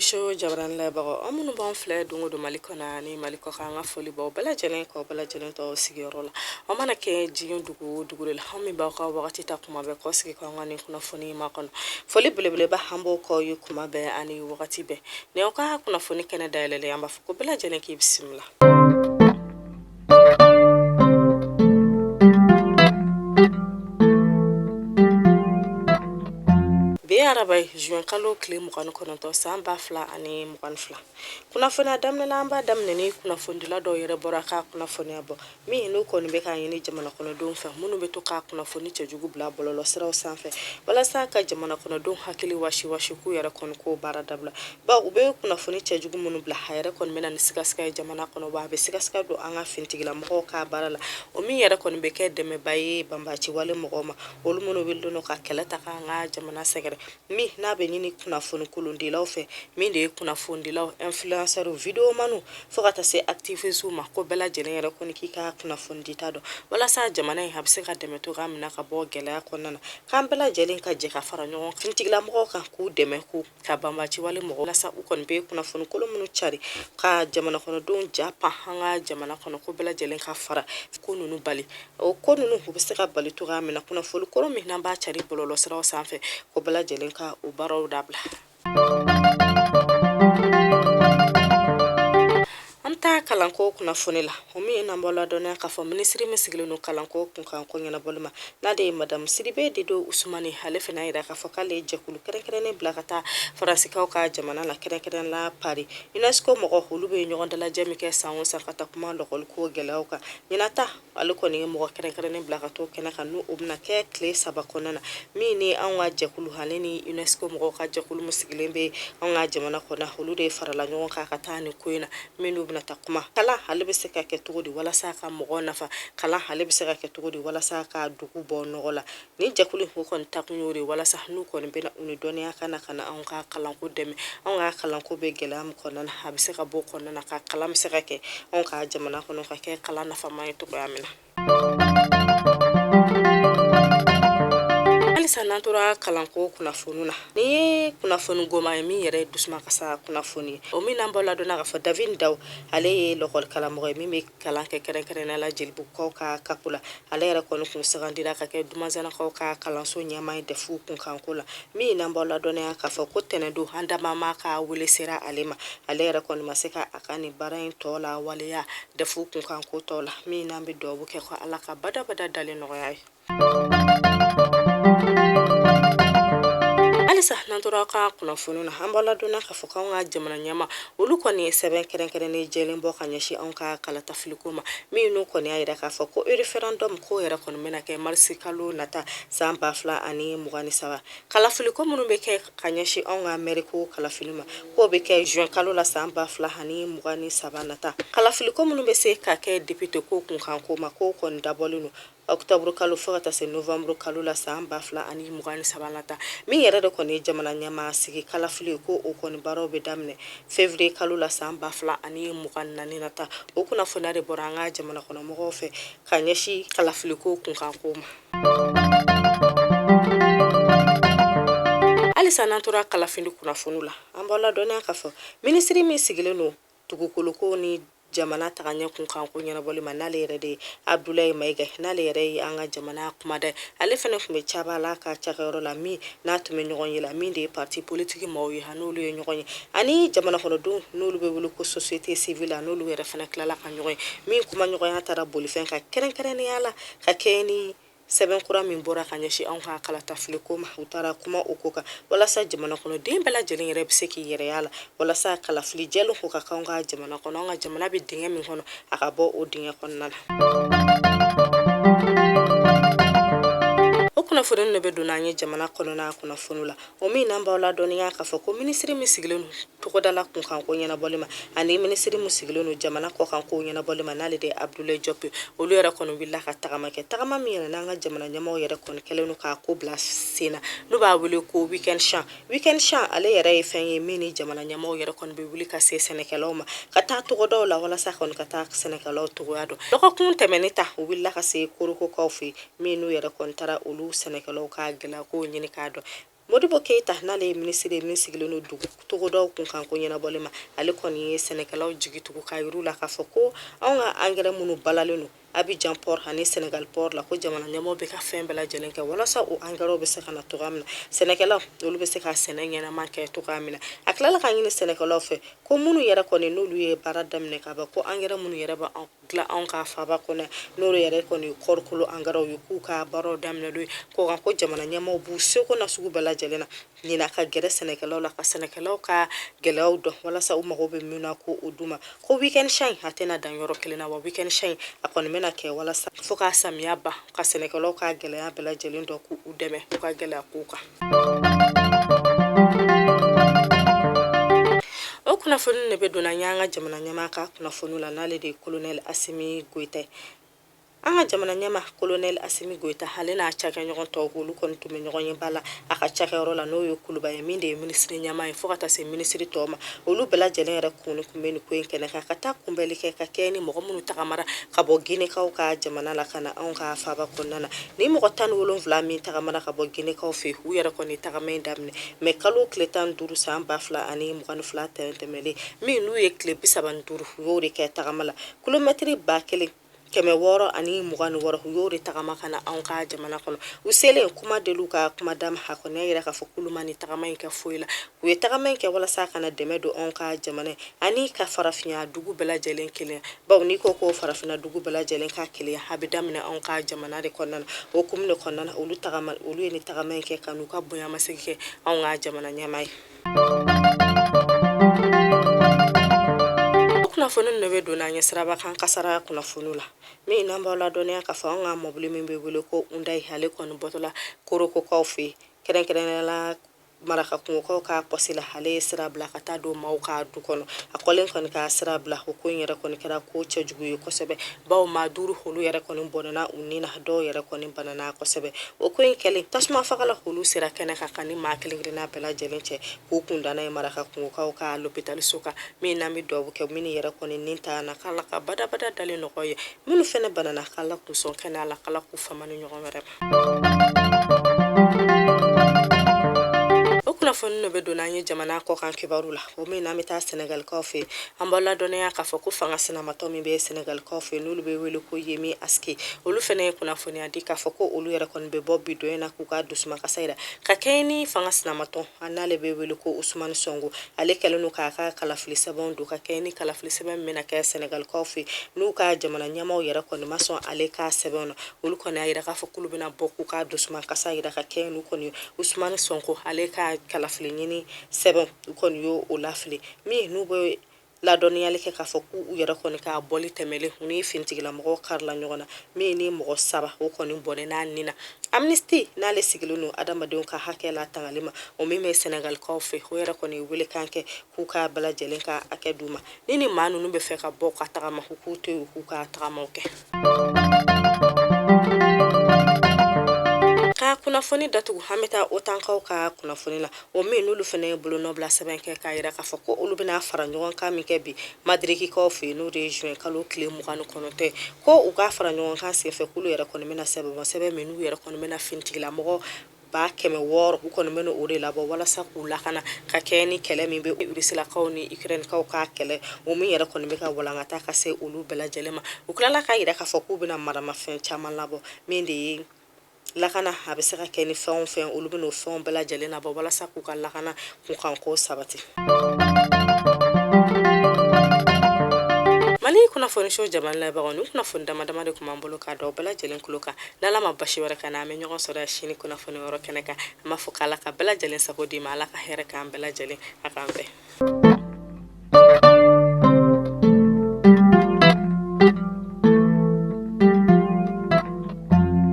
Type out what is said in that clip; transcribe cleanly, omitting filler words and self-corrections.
Show jabarani lajɛbagaw, aw minnu b'an filɛ don o don Mali kɔnɔ ani Mali kɔkan, an ka foli b'aw bɛɛ lajɛlen k'aw bɛɛ lajɛlen to aw sigiyɔrɔ la. Aw mana kɛ diɲɛ dugu o dugu de la, aw min b'aw ka wagati ta kuma bɛɛ k'aw sigi k'an ka nin kunnafoni makɔnɔ, foli belebeleba an b'o k'aw ye kuma bɛɛ ani wagati bɛɛ. Ni aw ka kunnafoni kɛnɛ dayɛlɛlen, an b'a fɔ ko bɛɛ lajɛlen k'i bisimila. Bi ye araba ye, juin kalo tile 29, san 2022. Kunnafoniya daminɛ na, an b'a daminɛ ni kunnafonidila dɔw yɛrɛ bɔra ka kunnafoniya bɔ min n'u kɔni bɛ k'a ɲini jamana kɔnɔdenw fɛ minnu bɛ to ka kunnafoni cɛjugu bila bɔlɔlɔsiraw sanfɛ walasa ka jamana kɔnɔdenw hakili wasiwasi, k'u yɛrɛ kɔni k'o baara dabila, bawo u bɛ kunnafoni cɛjugu minnu bila, a yɛrɛ kɔni bɛ na ni sigasiga ye jamana kɔnɔ, wa a bɛ sigasiga don an ka finitigilamɔgɔw ka baara la, o min yɛrɛ kɔni bɛ kɛ dɛmɛba ye banbaciwale mɔgɔw ma, olu minnu wulilen don ka kɛlɛ ta k'an ka jamana sɛgɛrɛ. Min n'a bɛ ɲini kunnafoni kolondilaw fɛ, min de ye kunnafonidilaw, influenceurs, videomanw, fo ka taa se activistes ma, ko bɛɛ lajɛlen yɛrɛ kɔni k'i ka kunnafonidita dɔn walasa jamana in a bɛ se ka dɛmɛ cogoya min na ka bɔ gɛlɛya kɔnɔna na, k'an bɛɛ lajɛlen ka jɛ ka fara ɲɔgɔn finitigilamɔgɔw kan k'u dɛmɛ k'u ka banbaciwale mɔgɔw, walasa u kɔni bɛ kunnafoni kolon minnu cari ka jamana kɔnɔdenw ja pan an ka jamana kɔnɔ, ko bɛɛ lajɛlen ka fara ko ninnu bali. O ko ninnu u bɛ se ka bali cogoya min na, kunnafoni kolon min n'an b'a cari bɔlɔlɔsiraw sanfɛ, ko bɛɛ lajɛlen ka o baaraw dabila. An bɛ taa kalanko kunnafoni la, o min n'an b'aw ladɔnniya k'a fɔ minisiri min sigilen don kalanko kunkanko ɲɛnabɔli ma, n'ale ye madamu Sidibe Dedo Usumani, ale fana y'a jira k'a fɔ k'ale ye jɛkulu kɛrɛnkɛrɛnnen bila ka taa Faransikaw ka jamana la, kɛrɛnkɛrɛnnen la Paris. UNESCO mɔgɔ, olu bɛ ɲɔgɔn dalajɛ min kɛ san o san ka taa kuma lɔkɔliko gɛlɛyaw kan, ɲinan ta ale kɔni ye mɔgɔ kɛrɛnkɛrɛnnen bila ka t'o kɛnɛ kan, n'o bɛna kɛ tile 3 kɔnɔna na, min ni anw ka jɛkulu ale ni UNESCO mɔgɔw ka jɛkulu min sigilen bɛ anw ka jamana kɔnɔ, olu de farala ɲɔgɔn kan ka taa nin ko in na, min n'u bɛna taa kuma kalan ale bɛ se ka kɛ cogo di walasa ka mɔgɔ nafa, kalan ale bɛ se ka kɛ cogo di walasa ka dugu bɔ nɔgɔ la. Nin jɛkulu in kɔni taakun y'o de walasa n'u kɔni bɛna u ni dɔnniya ka na ka na anw ka kalanko dɛmɛ. Anw ka kalanko bɛ gɛlɛya min kɔnɔna na, a bɛ se ka bɔ kɔnɔna na, ka kalan bɛ se ka kɛ anw ka jamana kɔnɔ ka kɛ kalan nafama ye cogoya min na. Halisa n'an tora kalanko kunnafoni na, nin ye kunnafoni goman ye min yɛrɛ ye dusumakasa kunnafoni ye, o min n'an b'aw ladɔnniya k'a fɔ David Daw, ale ye lɔkɔli karamɔgɔ ye min bɛ kalan kɛ kɛrɛnkɛrɛnnenya la Jelibugukaw ka CAP la. Ale yɛrɛ kɔni kun sugandira ka kɛ Dumazanakaw ka kalanso ɲɛmaa ye DEF kunkanko la, min n'an b'aw ladɔnniya k'a fɔ ko tɛnɛndon an dabama ka wele sera ale ma. Ale yɛrɛ kɔni ma se ka a ka nin baara in tɔ la waleya DEF kunkanko tɔ la, min n'an bɛ dugawu kɛ ko Ala ka badabada dalen nɔgɔya ye. Halisa n'an tora ka kunnafoni na, an b'aw ladɔnniya k'a fɔ k'anw ka jamana ɲɛmaa, olu kɔni ye sɛbɛn kɛrɛnkɛrɛnnen jɛlen bɔ ka ɲɛsin anw ka kalatafiliko ma, min n'u kɔni y'a jira k'a fɔ ko référendum ko yɛrɛ kɔni bɛna kɛ marisi kalo nata san 2023. Kalafiliko minnu bɛ kɛ ka ɲɛsin anw ka mɛriko kalafili ma, k'o bɛ kɛ juin kalo la san 2023 nata. Kalafiliko minnu bɛ se ka kɛ député ko kunkanko ma, k'o kɔni dabɔlen don octobre kalo fo ka taa se novembre kalo la san 2023 nata. Min yɛrɛ de kɔni ye jamana ɲɛmaa sigi kalafili ko o kɔni baaraw bɛ daminɛ février kalo la san 2024 nata. O kunnafoniya de bɔra an ka jamana kɔnɔmɔgɔw fɛ ka ɲɛsin kalafiliko kunkanko ma. Halisa n'an tora kalafili kunnafoniw la, an b'aw ladɔnniya k'a fɔ minisiri min sigilen don dugukoloko ni jamana tagaɲɛ kunkanko ɲɛnabɔli ma, n'ale yɛrɛ de ye Abdoulaye Maïga, n'ale yɛrɛ ye an ka jamana kumada ye, ale fana tun bɛ Cabala ka cakɛyɔrɔ la, min n'a tun bɛ ɲɔgɔn ye la, min de ye parti politique maaw ye, n'olu ye ɲɔgɔn ye, ani jamana kɔnɔdenw n'olu bɛ wele ko société civile, n'olu yɛrɛ fana tilala ka ɲɔgɔn ye, min kumaɲɔgɔnya taara bolifɛn kan kɛrɛnkɛrɛnnenya la ka kɛɲɛ ni sɛbɛn kura min bɔra ka ɲɛsin anw ka kalatafiliko ma. U taara kuma o ko kan walasa jamana kɔnɔden bɛɛ lajɛlen yɛrɛ bɛ se k'i yɛrɛ y'a la, walasa kalafili jɛlen ko ka k'anw ka jamana kɔnɔ, anw ka jamana bɛ dingɛ min kɔnɔ, a ka bɔ o dingɛ kɔnɔna na. O kunnafoni de bɛ don an ye jamana kɔnɔna kunnafoni la, o min n'an b'aw ladɔnniya k'a fɔ ko minisiri min sigilen don togodala kunkanko ɲɛnabɔli ma ani minisiri min sigilen don jamana kɔkanko ɲɛnabɔli ma, n'ale de ye Abdoulaye Diop, olu yɛrɛ kɔni wulila ka tagama kɛ, tagama min yɛrɛ n'an ka jamana ɲɛmaaw yɛrɛ kɔni kɛlen don k'a ko bila sen na, n'u b'a wele ko weekend champ. Weekend champ ale yɛrɛ ye fɛn ye min ni jamana ɲɛmaaw yɛrɛ kɔni bɛ wuli ka se sɛnɛkɛlaw ma, ka taa togodaw la walasa kɔni ka taa sɛnɛkɛlaw togoya dɔn. Dɔgɔkun tɛmɛnen ta, u wulila ka se Korokokaw fɛ yen, min n'u yɛrɛ kɔni taara olu sɛnɛkɛlaw ka gɛlɛyakow ɲini k'a dɔn. Modibo Keyita, n'ale ye minisiri ye min sigilen don dugu togodaw kunkanko ɲɛnabɔli ma, ale kɔni ye sɛnɛkɛlaw jigi tugu k'a yir'u la k'a fɔ ko anw ka angɛrɛ minnu balalen don Abidjan port ani Senegal port la, ko jamana ɲɛmɔgɔw bɛ ka fɛn bɛɛ lajɛlen kɛ walasa o angɛrɛw bɛ se ka na cogoya min na, sɛnɛkɛlaw olu bɛ se ka sɛnɛ ɲɛnama kɛ cogoya min na. A tilala k'a ɲini sɛnɛkɛlaw fɛ ko minnu yɛrɛ kɔni n'olu ye baara daminɛ ka ban, ko angɛrɛ minnu yɛrɛ bɛ dilan anw ka faaba kɔnɔ, n'olu yɛrɛ kɔni kɔɔrikolo angɛrɛw ye, k'u ka baaraw daminɛ don ko kan, ko jamana ɲɛmɔgɔw b'u seko na sugu bɛɛ lajɛlen na ɲinan ka gɛrɛ sɛnɛkɛlaw la, ka sɛnɛkɛlaw ka gɛlɛyaw dɔn walasa u mago bɛ min na ko o d'u ma. Ko weekend champ in a tɛna dan yɔrɔ kelen na, wa weekend champ in a kɔni bɛna kɛ walasa fo ka samiya ban, ka sɛnɛkɛlaw ka gɛlɛya bɛɛ lajɛlen dɔn, k'u dɛmɛ u ka gɛlɛya kow kan. O kunnafoni de bɛ donna an ka jamana ɲɛmaa ka kunnafoni la, n'ale de ye kolonɛli Asimi Goyita ye. An ka jamana ɲɛmaa kolonɛli Asimi Goyita, ale n'a cakɛɲɔgɔn tɔw, olu kɔni tun bɛ ɲɔgɔn ye ba la a ka cakɛyɔrɔ la, n'o ye Kuluba ye, min de ye minisiri ɲɛmaa ye, fo ka taa se minisiri tɔw ma. Olu bɛɛ lajɛlen yɛrɛ kɔni tun bɛ nin ko in kɛnɛ kan ka taa kunbɛnli kɛ ka kɛ ni mɔgɔ minnu tagamara ka bɔ Ginekaw ka jamana la ka na anw ka faaba kɔnɔna na. Ni mɔgɔ 17 min tagamara ka bɔ Ginekaw fɛ, u yɛrɛ kɔni tagama in daminɛ mɛ kalo tile 15 san 2022 tɛmɛnen min, n'u ye tile 35, u y'o de kɛ tagama la, kilomɛtiri 1626, u y'o de tagama ka na anw ka jamana kɔnɔ. U selen, kuma deliw ka kuma dama, a kɔni y'a yira k'a fɔ k'olu ma nin tagama in kɛ foyi la. U ye tagama in kɛ walasa ka na dɛmɛ don anw ka jamana ye ani ka farafinya dugu bɛɛ lajɛlen kelenya, bawo n'i ko ko farafinna dugu bɛɛ lajɛlen ka kelenya, a bɛ daminɛ anw ka jamana de kɔnɔna na. O hukumu de kɔnɔna na, olu ye nin tagama in kɛ ka n'u ka bonyamasegin kɛ anw ka jamana ɲɛmaa ye. O kunnafoni de bɛ don an ye siraba kan kasara kunnafoni la, min n'an b'aw ladɔnniya k'a fɔ an ka mɔbili min bɛ wele ko Hyundai, ale kɔni bɔtɔla Korokokaw fɛ yen, kɛrɛnkɛrɛnnenya la Marakakungokaw ka pɔsi la, ale ye sira bila ka taa don maaw ka du kɔnɔ. A kɔlen kɔni ka sira bila, o ko in yɛrɛ kɔni kɛra ko cɛjugu ye kosɛbɛ, bawo maa 5 olu yɛrɛ kɔni bɔnɛna u ni na, dɔw yɛrɛ kɔni banana kosɛbɛ. O ko in kɛlen, tasuma fagala olu sera kɛnɛ kan ka ni maa kelen kelenna bɛɛ lajɛlen cɛ k'u kun da n'a ye Marakakungokaw ka lopitaliso kan, min n'an bɛ dugawu kɛ minnu yɛrɛ kɔni ni ta na, k'Ala ka badabada dalen nɔgɔya ye, minnu fɛnɛ banana, k'Ala k'u sɔn kɛnɛya la, k'Ala k'u fama ni ɲɔgɔn wɛrɛ ma. O kunnafoni de bɛ don an ye jamana kɔkan kibaru la, o min n'an bɛ taa Sɛnɛgalikaw fɛ. An b'aw ladɔnniya k'a fɔ ko fanga sinamatɔn min bɛ Sɛnɛgalikaw fɛ, n'olu bɛ wele ko Yewwi Askan, olu fana ye kunnafoniya di k'a fɔ ko olu yɛrɛ kɔni bɛ bɔ bi don in na k'u ka dusumakasa yira ka kɛɲɛ ni fanga sinamatɔn n'ale bɛ wele ko Usumani Sɔnko, ale kɛlen don k'a ka kalafili sɛbɛnw don ka kɛɲɛ ni kalafili sɛbɛn min bɛna kɛ Sɛnɛgalikaw fɛ, n'u ka jamana ɲɛmaaw yɛrɛ kɔni ma sɔn ale ka sɛbɛnw na. Olu kɔni y'a yira k'a fɔ k'olu bɛna bɔ k'u ka dusumakasa yira ka kɛɲɛ n'u kɔni Usumani Sɔnko ale ka kalafili ɲini sɛbɛn, u kɔni y'o o lafili, min n'u bɛ ladɔnniyali kɛ k'a fɔ k'u yɛrɛ kɔni ka bɔli tɛmɛlen, u ni finitigilamɔgɔw karila ɲɔgɔn na, min ni mɔgɔ 3 o kɔni bɔnɛna ni na. Amnesty, n'ale sigilen don adamadenw ka hakɛ latangali ma, o min bɛ Sɛnɛgalikaw fɛ, o yɛrɛ kɔni ye welekan kɛ k'u ka bɛɛ lajɛlen ka hakɛ d'u ma. Ni maa ninnu bɛ fɛ ka bɔ ka tagama, u k'u to yen, k'u ka tagamaw kɛ. Ka kunnafoni datugu, an bɛ taa OTANkaw ka kunnafoni la, o min n'olu fana ye bolonɔbila sɛbɛn kɛ k'a yira k'a fɔ ko olu bɛna fara ɲɔgɔn kan min kɛ bi Madirikikaw fɛ yen, n'o de ye juin kalo tile 29, ko u ka fara ɲɔgɔn kan senfɛ, k'olu yɛrɛ kɔni bɛna sɛbɛn min n'u yɛrɛ kɔni bɛna finitigilamɔgɔ 600,000, u kɔni bɛna o de labɔ walasa k'u lakana ka kɛɲɛ ni kɛlɛ min bɛ Rusilakaw ni Ukrainekaw ka kɛlɛ, o min yɛrɛ kɔni bɛ ka walankata ka se olu bɛɛ lajɛlen ma. U tilala k'a yira k'a fɔ k'u bɛna maramafɛn caman labɔ, min de ye lakana, a bɛ se ka kɛ ni fɛn o fɛn, olu bɛna o fɛnw bɛɛ lajɛlen labɔ walasa k'u ka lakana kunkanko sabati. Mali kunnafoniso jabaranin lajɛbagaw, ni kunnafoni dama dama de tun b'an bolo k'a da aw bɛɛ lajɛlen tulo kan. N'Ala ma basi wɛrɛ k'an na, an bɛ ɲɔgɔn sɔrɔ yan sini kunnafoni wɛrɛ kɛnɛ kan. An b'a fɔ k'Ala ka bɛɛ lajɛlen sago d'i ma, Ala ka hɛrɛ k'an bɛɛ lajɛlen, a k'an bɛn.